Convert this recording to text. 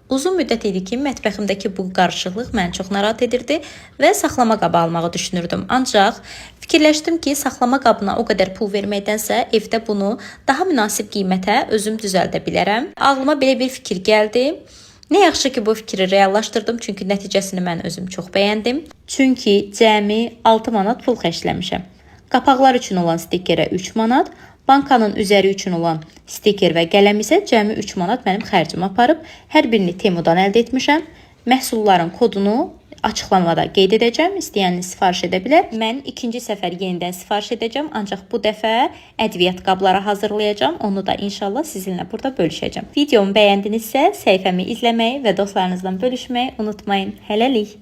Uzun müddət idi ki, mətbəximdəki bu qarışıqlıq məni çox narahat edirdi və saxlama qabı almağı düşünürdüm. Ancaq fikirləşdim ki, saxlama qabına o qədər pul verməkdənsə evdə bunu daha münasib qiymətə özüm düzəldə bilərəm. Ağlıma belə bir fikir gəldi. Nə yaxşı ki, bu fikri reallaşdırdım, çünki nəticəsini mən özüm çox bəyəndim. Çünki cəmi 6 manat pul xərcləmişəm. Qapaqlar üçün olan stikerə 3 manat, bankanın üzəri üçün olan stiker və qələm isə cəmi 3 manat mənim xərcim aparıb. Hər birini Temudan əldə etmişəm. Məhsulların kodunu açıqlamada qeyd edəcəm. İstəyəniniz sifariş edə bilər. Mən ikinci səfər yenidən sifariş edəcəm, ancaq bu dəfə ədviyyat qabları hazırlayacağam. Onu da inşallah sizinlə burada bölüşəcəm. Videomu bəyəndinizsə, səhifəmi izləməyi və dostlarınızla bölüşməyi unutmayın. Hələlik.